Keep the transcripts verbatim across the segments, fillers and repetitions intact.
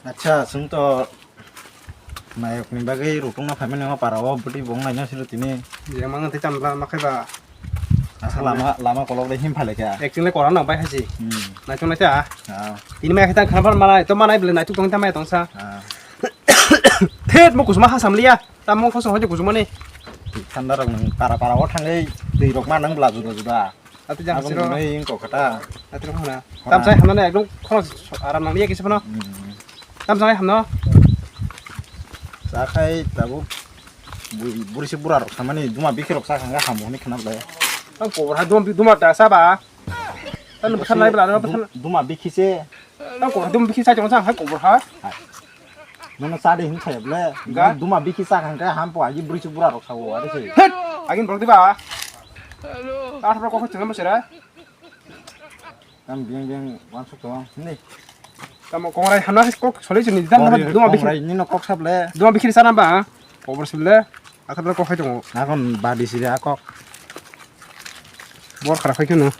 Acha, chwng to nayok ni bagwi rutungna phaimani o para o bwtwi bo wng laina silo tini. Je mang tei tam la ma khe ba. Asa lama, lama kolok de him phale kha. Actually kora nang bai hasi. Hmm. Naitok nai ta. Ah. Tini mai khe tang khan phan manai to manai bele naitok tong ta mai tong sa. Ah. Thet mo kusma ha samliya. Tam mo khoso hoje kusma ni. Thanda rok nang para para o thangwi twi rok ma nang bla juda juda. Ati jang Abang siro. Nai ing kok kata. Ati rok hana. Hana. Tam sai hamna ekdom khono aram nang liya kisa phano. Hmm. Tam sai hamna. Sa khai tabuk buri, buri se bura rok samani duma bikhi rok sa khanga hamu ni khna ble. Tam kobor ha dum duma da sa ba. Tam bwthan nai bla bwthan. Duma bikhi se. Tam kobor dum bikhi sa jong sa hai kobor ha. Hai. Nono cha de hin saya ble. Ga? Duma bikhi sa khang khe ham po agi buri se bura rok sawo are se. Hit! Agin borok diba? Hello. Tar bro kok chengam sera. Tam biang biang wansuk to ni. Tamo kongrai hana kok soli chini dan duma bikhi. Kongrai nino kok sable. Duma bikhi sana ba. Kobor sable. Ata bro kok hai tongo. Nakon badi sire akok. Bor khara khai kheno.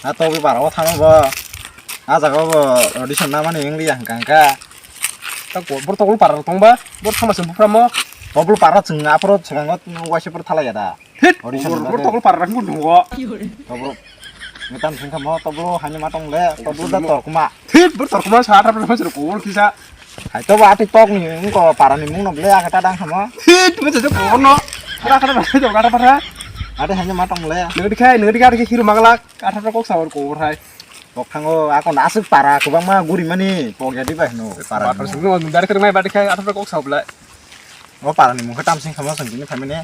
A togwi para o thangma bo. A jaga bo audition na mani wng liya hwnkha hwnkha. Ta ko bor togol para tong ba. Bor thangma se bufra mo. Togol para chwng aphro chwkango waisa phro thalai ya da. Hit. Audition bor, na bor de. Togol para rang gun dungo. Togol. Metan thangkha mo togol hani ma tong le togol da tor kuma. Hit bor tor kuma sa atra phro se ko bor kisa. Hai to ba ati tok ni wngko para ni mung no ble aka ta dang samo. Hit mo se ko no. Atra atra atra atra atra. Ati hanya matong le. Nang dikhai nang dikhai ati hiru maglak atra atra kok sawar ko hai. Kok thango ako nasuk para kubang ma guri mani pok ya di ba no para. Batar sung no dari kermai badi khai atra atra kok sawar le. O para ni mung khatam sing khamo sing ni family.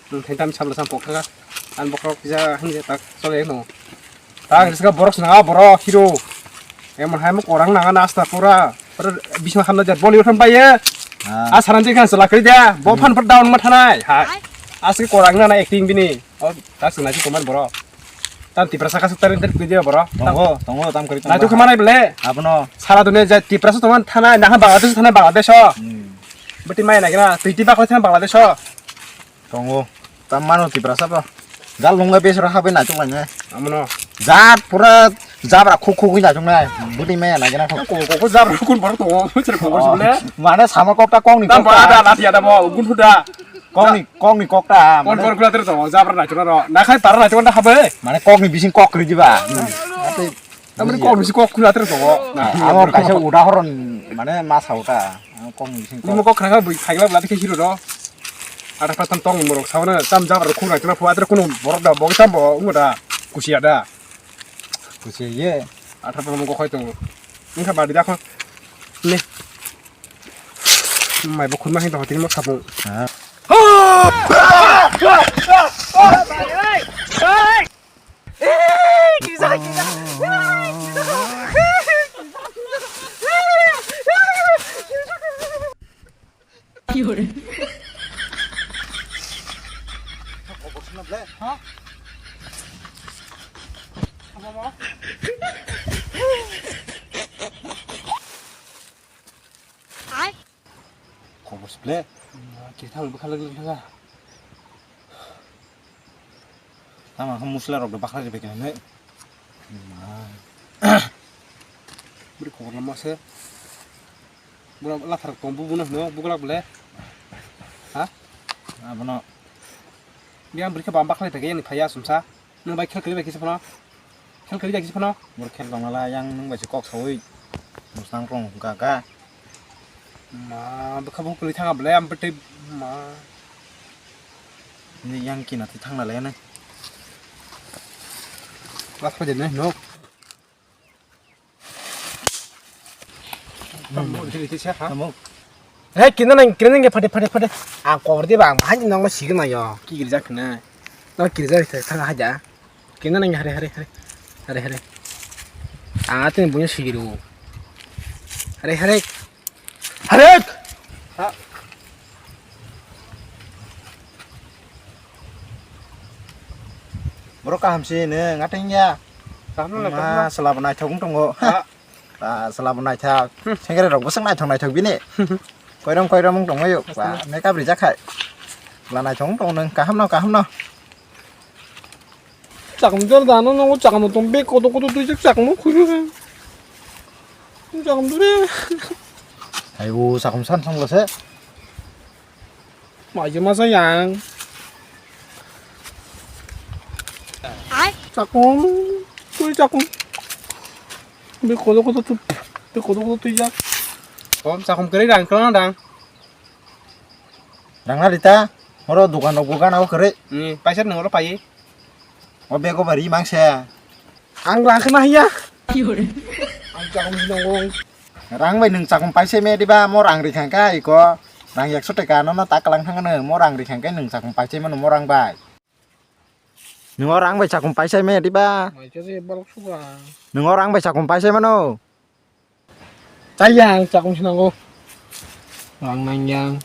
Nang thai tam sabla sam pok thanga. An bokrok kisa hanja tak sole no. Tak riska borok swnga borok hero. Emon hai mo korang nanga nasta pura. Pura bisma khamna jar boli utham paye. Ah. A saran je khan sala kri dia. Bo phan pur down ma thanai. Ha. Aske korang nana acting bini. O tak swnga ji komar borok. Tam Tiprasa kasuk tarin ter kri dia borok. Tongo, tongo tam kri. Na tu khamana bele. Abono. Sara dunia ja Tiprasa toman thanai na Bangladesh thanai Bangladesh o. Hmm. Beti mai na gira. Tui ti bakla thanai Bangladesh o. Tongo. Tam mano Tiprasa bo. Gal nungla besra habai naitok lainai. Amono. Jat pura jabra khuk khuk naitok nai. Budi maya nai gana khuk. Ko ko ko jabra kun bar to. Muchre ko ko sule. Mane sama kok ta kong ni. Tam kok ba ta. Da la ya da bo gun huda. Kong ni kong ni kok ta. Kon mane. Bor kula ter to jabra naitok ro. Na khai para naitok ta habai. Mane kok ni bising kok ri diba. Ate Tamni kok bisi kok khuna tere tongo. Amo kaisa udahoron mane ma sa uta. Kok bisi kok. Nimo kok khana bui khaila bla dikhe hiro do. Ata patam tong morok sawana tam jabar khuna khuna phu atre kuno borok da bog tam bo ungo da. Kusia da. Kusia ye. Ata patam kok khoi tongo. Wngkha badi da kho. Ni. Mai bo khunma hin to hotini mo sapung. Ha. Khobor sble. Kithang bwkha lwk lwk thangkha. Tamo khe musla rok do bakla ribai kha hinwi. Bwrwi khobor lama se. Bwrwi lathar tong bubuno hino buglak bole. Ha? Abono. Biyang bwrwi khe bam bakla ribai kha yani phaiya sumsa. Nwng bai khel kwrwi bai kisa phano. Khel kwrwi bai kisa phano. Bor khel tongmala yang nwng bai se kok saui. Musang rong hwnkha kha. Ma bwkha bo kwrwi thanga bwlai am bwtwi ma. Ni yang kina twi thangna le nai. Last phaidi nai no. Tamo. He, kina nang, kina nang, phade, phade, phade. Ang kobor diba, ang bahai nang ma sigin ayo. Ki girja kina. No girja thang haja. Kina nang, hare, hare, hare. Hare, hare. Ang atin bunya sigiru. Hare, hare. Hare. Ha. Borok kaham si ne, ngateng ya. Kaham no, kaham no. Ma, sela bo naithok wng tongo. Ha. Ah, sela bo naithok. Hmm. Sengkre rok bwswk naithok naithok bini. Koirom koirom wng tongmai yo. Ba, makeup rijak khai. Bwla naithok wng tongo nwng. Kaham no, kaham no. Chakmung jor dano nongo chakmung tong bek kotor kotor twi chak chakmung khuru. Chakung dure. Ayo, chakung san san lase. Maje masa yang. Chakung, tui chakung. Be kodo kodo tu, be kodo kodo tui jak. Om chakung kere dang, kere dang. Rang na rita, oro dukan rok bugan abo kwrwi. Hmm, paisa nang oro pai. O bego bari mangsa. Ang rang khna hiya. Ang chakung sinong. Rang bai nung chakung paisa me diba, mo rang ri khang ka iko. Rang ekso taka no no tak lang thang no, mo rang ri khang ka nung chakung paisa mano mo rang bai. Nung o rang bai chakung paisa me diba. Mai khe se balok suka. Nung o rang bai chakung paisa mano. Chayang chakung sinango. Rang nangyang.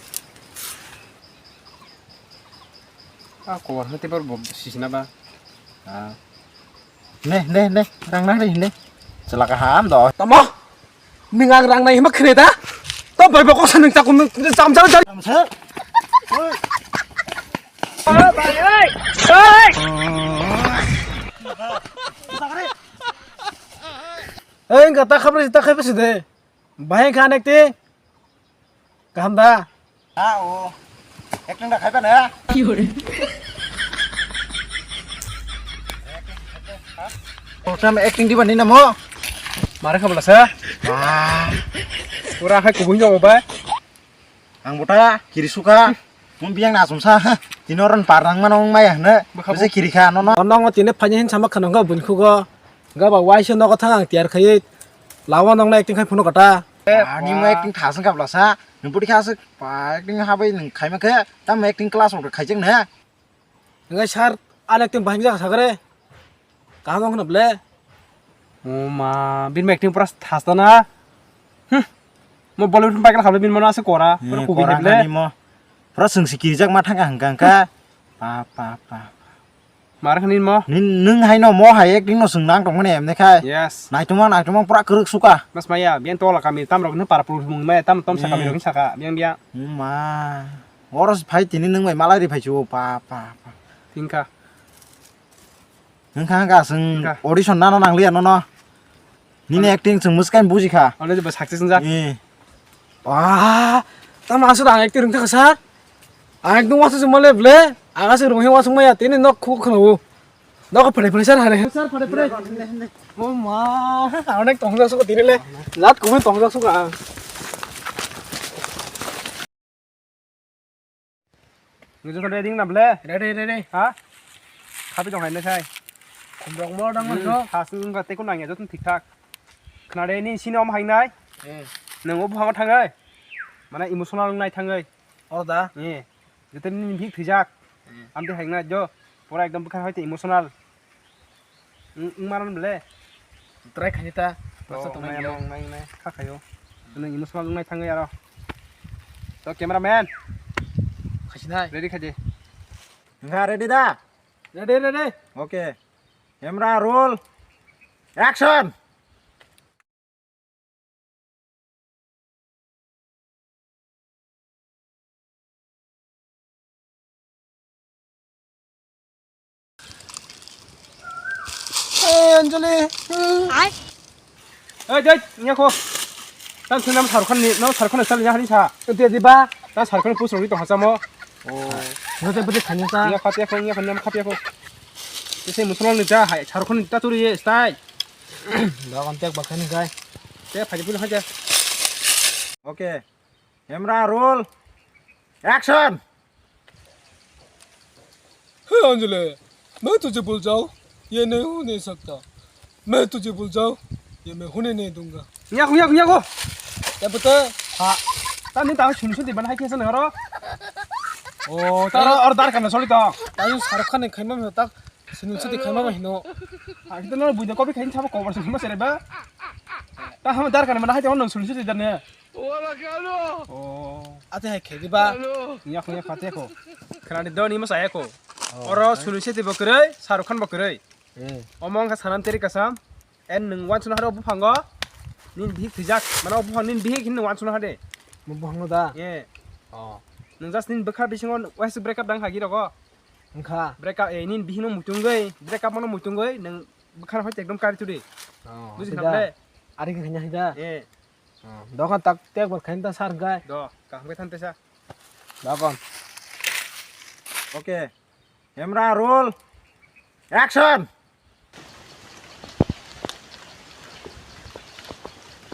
Ah, kowar hati par bo sisina ba. Ah. Ne, ne, ne, rang nang ri ne. Chala kaham do. Tamo. Ning ang rang nai hima khre da. To bai bokok sa ning chakung cham cham cham. Am sa. Oi. Ei, wngkha ta khabrasi, ta khabrasi de. Bahai wngkha anek te. Kaham da? Ah, o. Acting da khaiba na? Ki hore? Program acting diba ni namo? Mare khabla sa? Ah. Pura hai kubun jong ba. Ang bota kiri suka. Mun biang na sumsa. Tino ron parang mano maya hne. Bwkha bwse kiri kha no no. Ono ngo tine phanya hin sama khano ga bun khugo. Ga ba waisa nogo thang ang tiar khayit. Lawa nong na acting khai phuno kata. Ani mo acting thasang kap lasa. Nung pudi kha asuk pa acting habai nung khaima khe. Tam acting class rok khaijak na. Ngai sir, ani acting bahai jak sakre. Kaham wngkha ble. O ma, bini acting pura thasta na. Hmm. Mo Bollywood bai kala khabla bini mano ase kora. Pura kubi kora heble. Mo. Pura sungsi kirijak ma thangka hangka hangka. Pa pa pa. Mar khani mo. Nin nung hai no mo hai acting no sung nang tong mani emne khai. Yes. Naituma naituma pura kwrwk suka. Mas maya, bian tola kami tam rok no para pul mung maya tam tom sa kami rok saka biang biang. Ma. Oro phai tini nung bai malai ri phai chu pa pa pa. Tingka. Wngkha wngkha chwng audition nano nangliya nono. Nini acting chwng mwswkhe bujikha. Already bo success wngjak. Eh. Wah, tamo aswk ang acting wngkha sir. Ang ekdom wasuk male ble. Ang aswk runghe wasuk maya tini nok khuk khwlaio. Nok phre phre sir hare. Sir phre phre. Oh ma, onek tongjak suko tini le. Jat kumui tongjak suko ang. Ngi joto ready na ble? Ready, ready. Ha? Khapi dong hai na sai. Khumrok mo dang mo. Ha, sung ga te ko nang ya joto thik thak. Khna re ni sini om hai nai. Eh. Nang o buhang thang ai. Mana emotional nai thang ai. Or da? Eh. Joto ni bhik thijak. Eh. Am te hai na jo. Pura ekdom bwkha hai te emotional. Wng maran ble. Try khaini ta. Masa tongnai maya gila. Mong nai nai kha khayo. Nung emotional nai thangwi aro. To cameraman. Khasinai. Ready khaje. Nga ready da? Ready, ready. Okay. Camera roll. Action. Hey, Anjali. Hey, hey, nya ko. Tam sunam Shahrukh Khan ni, no Shahrukh Khan style nya hani sa. Te di ba. Ta Shahrukh Khan push rogwi to hasamo. Oh. Ngote bede khani sa. Nya khat ya ko, nya khat ya ko. Te se musulman ni ta hai, Shahrukh Khan ni ta turi ye style. Dogan tek bakhan kai. Te phaji puli haja. Okay. Camera roll. Action. हे अंजलि, मैं तुझे भूल जाऊं, ये नहीं हो नहीं सकता। मैं तुझे भूल जाऊं, ये मैं होने नहीं दूंगा। Yak yak yak. Ya betul. Ha. Tani tahu sini sini mana hai kesa nangaro. Oh, tara order kana soli to. Tahu Shahrukh Khan ni khaima tak. Sini sini khaima hino. Aku tu nol bujo kopi khain sama cover sama sereba. Tahu dar kana mana hai tahu nol sini sini dan ya. Wala kalo. Oh. Ate hai khedi ba. Kalo. Nya ko nya pate ko. Khana di doni masa ya ko. Oh. Oro Sunil Shetty bo kwrwi, Shahrukh Khan bo kwrwi. Eh. Omo wngkha Sanam Teri Kasam. En nwng wansukna hade o buphango. Nini bihik thwijak. Mane o buphang nini bihik hinwi wansukna hade. Mo buphango da? Eh. Oh. Nwng just nini bwkha bisingo waisa break up dang hagi rogo. Wngkha. Break up, eh, nini bihikno muitungwi, break up mano muitungwi, nwng bwkhano hoi ekdom kari turi. Oh, buji kha ble? Ari khe khanya hai da? Eh. Dokan tak tek bar khain ta sar gai. Do, kaham khe than tesa. Dokan. Okay. Camera roll. Action.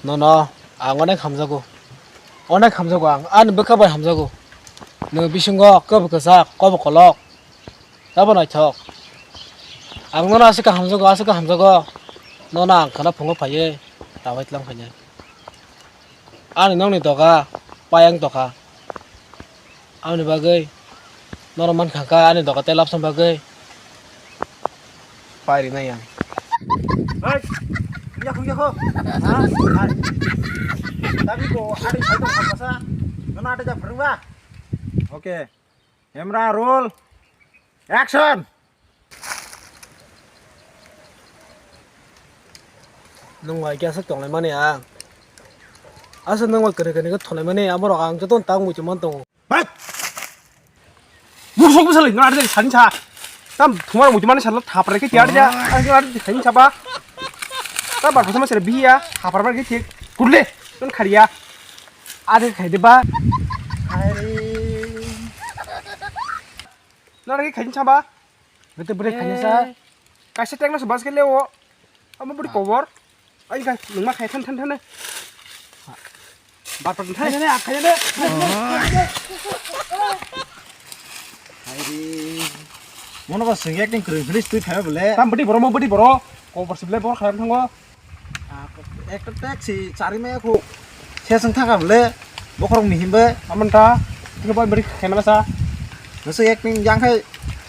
Nono ang onek hamjago. Onek hamjago ang. Ani bwkha bai hamjago. Nwng bisingo kebo kwchak, kobo kolok. Tabo naithok. Ang nono aswk khe hamjago, aswk khe hamjago. Nono ang khwna phungo phaiwi tawai tlang phainai. Ani nokni doga payang tokha. Aboni bagwi norok mankha kha ani doga tei lapsam bagwi pai rinai ang. Hei, yakho, yakho. Ha? Hai. Tami ko adi sai tong kha sa. Nono adi ja phwrwng ba? Okay. Camera roll. Action. Nwng bai khe aswk tonglaimani ang. Aswk nwng bai kwrwi kwrwi khe thwlaimani, amorok ang jotono tak muitu man tongo. Hai! Musuk bwsali, nwng ari sani sa. Tam thumar muitu mani salo thapra khe tiyar ja. Ang nwng ari sani saba. Ta bar khosma sere biya, thapra mar khe thik. Kudle, ton khariya. Ari khai de ba. Hai. Nwng ari khai saba. Bete bwrwi khaina sa. Eh. Kaisa tekno se bas khe leo. Amo bwrwi kobor. Ai ga nungma khai than than than. Bar bar than. Khaina ne, khaina ne. Hai re. Mono ba sing acting kwrwi philip twi phai bole. Tam bwdwi boro mo bwdwi boro. Kobor se bole bor khaina thango. Ah, ekta taxi chari maya khu. Seseng thaka bole. Bokhorok ni himbe. Amanta. Tini bai beri khaimala sa. Nasa acting yang khai.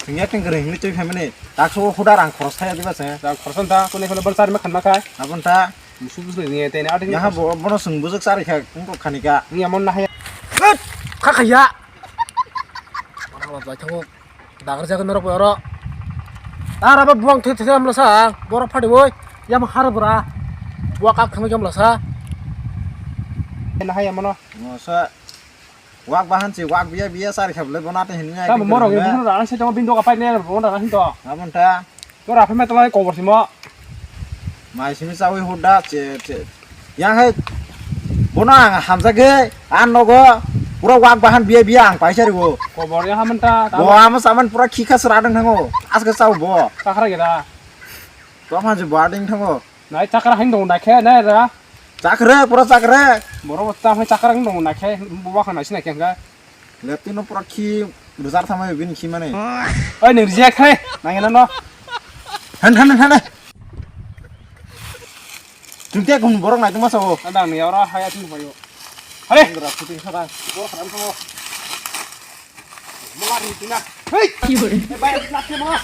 Sing acting kere hingli tui family. Tak so huda rang khoros thaya diba se. Rang khoros ta kuni kuni bal chari ma khanma khai. Amanta. Musu bus ni tene adi. Yaha bo bono sung bujak chari kha. Kung kok khani ka. Ni amon na haya. Kha khaya. Bai thango. Dagar jaga norok bai oro. Tara ba buang thwi thwi amla sa. Borok phadi boi. Yam har bra. Buak ak thangwi amla sa. Na hai amano. Mo sa. Wak bahan si wak biya biya sari khable bona te hinnya. Ta mo morok ni bukhro rang se tamo bin doga pai ne bona rang hin to. Amon ta. Tora phai ma tolai kobor simo. Mai simi chawi huda che che. Yang hai bono ang hamjage an nogo pura wak bahan biya biya ang paisa ribo. Kobor ya hamanta. Bo amo saman pura khikha sra dang thango. Aske chao bo. Takhara geda. To ma je bo ading thango. Nai chakra hain dong nai khe nai ra. Chakra pura chakra. Boro ta hai chakra hain dong nai khe bo ba khana sinai khe ga. Leptino pura khi rwjar thamai bini khi mani. Oi, nwng reject khai. Nangya no. Han, han, han, han. Chwng te gun borok nai tongma sao. Adang ni ora haya tong bayo. Are. Ngra puting sada. Borok kharam tamo. Mala ri tina. Hei. Ki hore? Bai na ke ma.